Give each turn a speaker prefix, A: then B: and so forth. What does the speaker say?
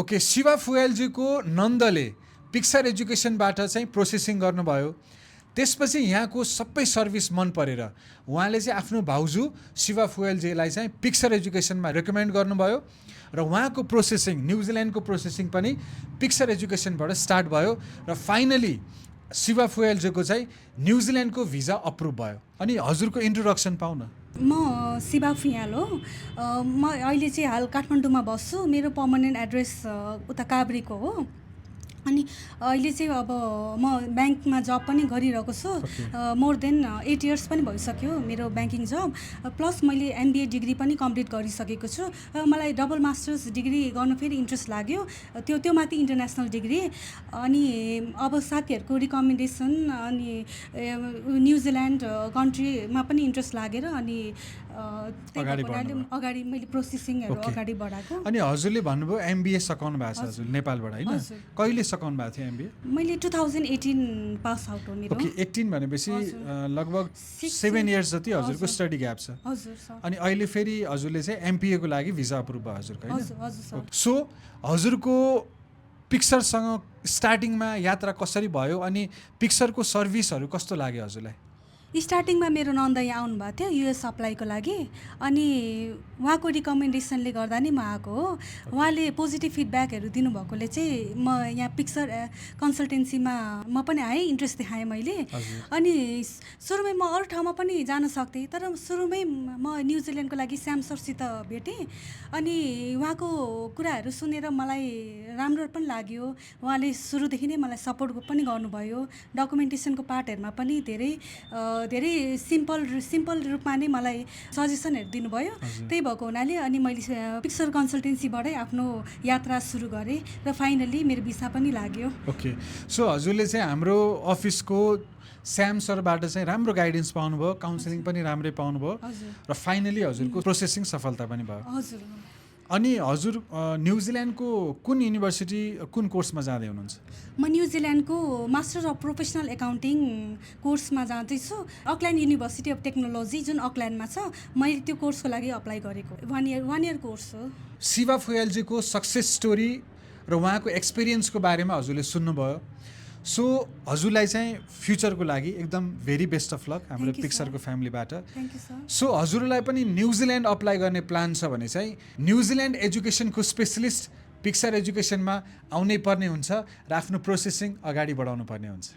A: Okay, Shiva फुयालजीको नन्दले Pixar एजुकेसनबाट चाहिँ processing गर्नुभयो। त्यसपछि यहाँको सबै सर्भिस मन परेर उहाँले चाहिँ आफ्नो भाउजू शिवा फुयालजीलाई चाहिँ पिक्सर एजुकेसनमा रेकमेन्ड गर्नुभयो र उहाँको प्रोसेसिङ, न्युजिल्यान्डको प्रोसेसिङ पनि पिक्सर एजुकेसनबाट स्टार्ट भयो र फाइनली शिवा फुयालजीको चाहिँ न्युजिल्यान्डको भिजा अप्रुभ भयो। अनि हजुरको इन्ट्रोडक्सन पाउँ न।
B: म शिवा फुयाल हो। म अहिले चाहिँ हाल काठमाडौँमा बस्छु। मेरो पर्मनेन्ट एड्रेस उता काभ्रेको हो। अनि अहिले चाहिँ अब म ब्याङ्कमा जब पनि गरिरहेको छु। मोर देन 8 इयर्स पनि भइसक्यो मेरो ब्याङ्किङ जब। प्लस मैले MBA डिग्री पनि कम्प्लिट गरिसकेको छु। मलाई डबल मास्टर्स डिग्री गर्नु फेरि इन्ट्रेस्ट लाग्यो, त्यो माथि इन्टरनेसनल डिग्री। अनि अब साथीहरूको रिकमेन्डेसन अनि न्युजिल्यान्ड कन्ट्रीमा पनि इन्ट्रेस्ट लागेर अनि अगाडि मैले प्रोसेसिङहरू अगाडि बढाएको।
A: अनि हजुरले भन्नुभयो MBA सकाउनु भएको छ हजुर नेपालबाट, होइन? कहिले सकाउनु भएको थियो MBA?
B: मैले 2018 पास आउट हो मेरो।
A: ओके, 18 भनेपछि लगभग 7 इयर्स जति हजुरको स्टडी ग्याप छ।
B: हजुर सर।
A: अनि अहिले फेरि हजुरले चाहिँ MPA को लागि भिजा अप्रुभ भयो हजुरको, होइन?
B: हजुर सर।
A: सो हजुरको पिक्सरसँग स्टार्टिङमा यात्रा कसरी भयो अनि पिक्सरको सर्भिसहरू कस्तो लाग्यो हजुरलाई?
B: स्टार्टिङमा मेरो नन्द यहाँ आउनुभएको थियो US अप्लाईको लागि। अनि उहाँको रिकमेन्डेसनले गर्दा नै म आएको हो। उहाँले पोजिटिभ फिडब्याकहरू दिनुभएकोले चाहिँ म यहाँ पिक्सर कन्सल्टेन्सीमा म पनि आएँ, इन्ट्रेस्ट देखाएँ मैले। अनि सुरुमै म अरू ठाउँमा पनि जान सक्थेँ, तर सुरुमै म न्युजिल्यान्डको लागि स्याम सरसित भेटेँ। अनि उहाँको कुराहरू सुनेर मलाई राम्रो पनि लाग्यो। उहाँले सुरुदेखि नै मलाई सपोर्ट पनि गर्नुभयो। डकुमेन्टेसनको पार्टहरूमा पनि धेरै सिम्पल रूपमा नै मलाई सजेसनहरू दिनुभयो। त्यही भएको हुनाले अनि मैले पिक्सर कन्सल्टेन्सीबाटै आफ्नो यात्रा सुरु गरेँ र फाइनली मेरो भिसा पनि लाग्यो।
A: ओके, सो हजुरले चाहिँ हाम्रो अफिसको स्याम सरबाट चाहिँ राम्रो गाइडेन्स पाउनुभयो, काउन्सिलिङ पनि राम्रै पाउनुभयो र फाइनली हजुरको प्रोसेसिङ सफलता पनि भयो।
B: हजुर।
A: अनि हजुर न्युजिल्यान्डको कुन युनिभर्सिटी, कुन कोर्समा जाँदै हुनुहुन्छ?
B: म न्युजिल्यान्डको मास्टर अफ प्रोफेसनल एकाउन्टिङ कोर्समा जाँदैछु। अकल्यान्ड युनिभर्सिटी अफ टेक्नोलोजी जुन अकल्यान्डमा छ, मैले त्यो कोर्सको लागि अप्लाई गरेको। 1 इयर कोर्स हो।
A: शिवा फुयालजीको सक्सेस स्टोरी र उहाँको एक्सपिरियन्सको बारेमा हजुरले सुन्नुभयो। सो हजुरलाई चाहिँ फ्युचरको लागि एकदम भेरी बेस्ट अफ लक हाम्रो पिक्सरको फ्यामिलीबाट।
B: Thank you sir.
A: सो हजुरलाई पनि न्युजिल्यान्ड अप्लाई गर्ने प्लान छ भने चाहिँ न्युजिल्यान्ड एजुकेसनको स्पेसलिस्ट पिक्सर एजुकेसनमा आउनै पर्ने हुन्छ र आफ्नो प्रोसेसिङ अगाडि बढाउनु पर्ने हुन्छ।